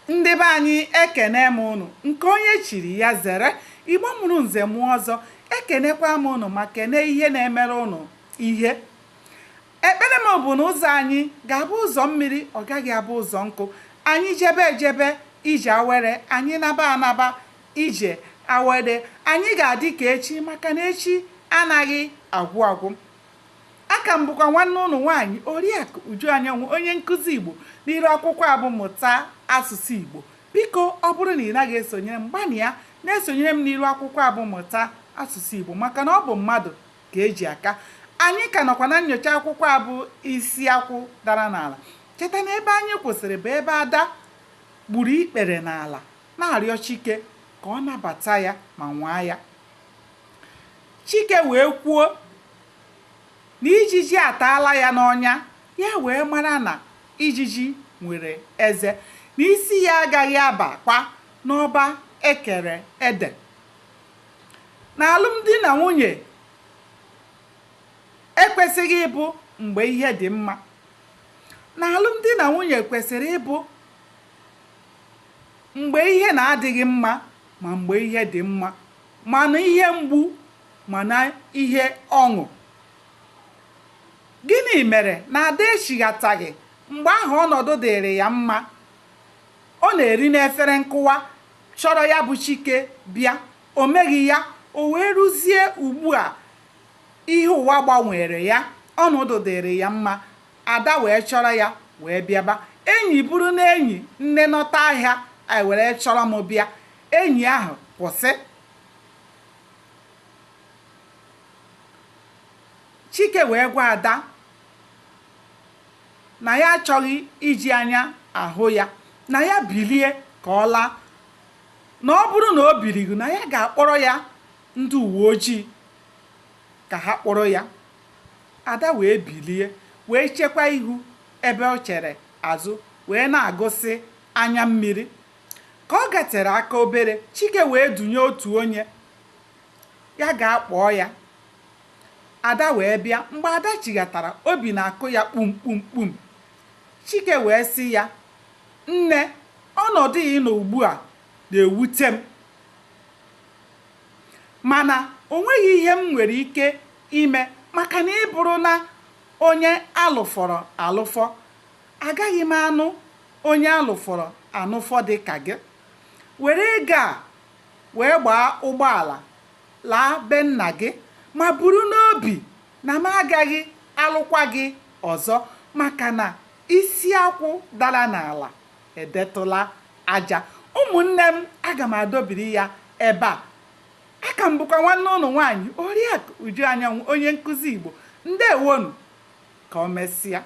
Ndị be anyị, ekene m ụnụ. Nke onye chiri ya zere. Igbo mụrụ nze mụọ ọzọ, ekenekwa m ụnụ ma kene ihe na-emere ụnụ ihe. Ekpere m bụ na ụzọ anyị ga-abụ ụzọ mmiri, ọ gaghị abụ ụzọ nkụ. Anyị jebe ejebe, ije awere, anyị naba anaba, ije awere. Anyị ga-adị ka echi maka na echi anaghị agwụ agwụ. Aka m bụkwa nwanne ụnụ nwaanyị, Oriakụ Uju Anyanwụ, onye nkụzi Igbo n'iru akwụkwọ a bụ Mụta Asụsụ Igbo. Biko, ọ bụrụ na ị naghị esonyere m, gbanịa na-esonyere m n'iru akwụkwọ a bụ Mụta Asụsụ Igbo, maka na ọ bụ mmadụ ka eji aka. Anyị ka nọkwa na nnyocha akwụkwọ a bụ Isi Akwụ Dara N'ala. Cheta na ebe anyị kwụsịrị bụ ebe Ada gburu ikpere n'ala na-arịọ Chike ka ọ nabata ya ma nwaa ya. Chike wee kwuo na ijiji ataala ya n'ọnya, ya wee mara na ijiji nwere eze, na isi ya agaghị abakwa n'ọba ekere ede, na alụmdi na nwunye ekwesịghị ịbụ mgbe ihe dị mma, na alụmdi na nwunye kwesịrị ịbụ mgbe ihe na-adịghị mma ma mgbe ihe dị mma, ma na ihe mgbu ma na ihe ọṅụ. Gịnị mere na Ada echighataghị mgbe ahụ ọnọdụ dịrị ya mma? Ọ na-eri n'efere nkụwa chọrọ ya bụ Chike bịa, o meghị ya, o wee ruzie ugbu a ihe ụwa gbanwere ya, ọnọdụ dịrị ya mma, Ada wee chọrọ ya wee bịaba. Enyi bụrụ na enyi nne nọta ahịa were chọrọ m bịa, enyi ahụ kwụsị. Chike wee gwa Ada na ya achọghị iji anya ahụ ya, na ya bilie ka ọ laa, na ọ bụrụ na o bilighị na ya ga-akpọrọ ya ndị uwe ojii ka ha kpụrụ ya. Ada wee bilie wee chekwa ihu ebe o chere azụ wee na-agụsị anya mmiri. Ka ọ gatere aka obere, Chike wee dunye otu onye ya gaa kpọọ ya. Ada wee bịa. Mgbe Ada chighatara, obi na-akụ ya kpum kpum kpum. Chike wee sị ya, Nne, ọnọdụ ị nọ ugbu a na-ewute m, mana o nweghị ihe m nwere ike ime maka na ị bụrụla onye alụfọrọ alụfọ. Agaghị m anụ onye alụfọrọ anụfọ dị ka gị. Were ego a wee gbaa ụgbọala laa be nna gị, ma buru n'obi na m agaghị alụkwa gị ọzọ maka na isi akwụ dara n'ala edetụla aja. Ụmụnne m, aga m adọbiri ya ebe a. Aka m bụkwa nwanne ụnụ nwaanyị, Oriakụ Uju Anyanwụ, onye nkụzi Igbo. Ndewonu, ka o mesịa.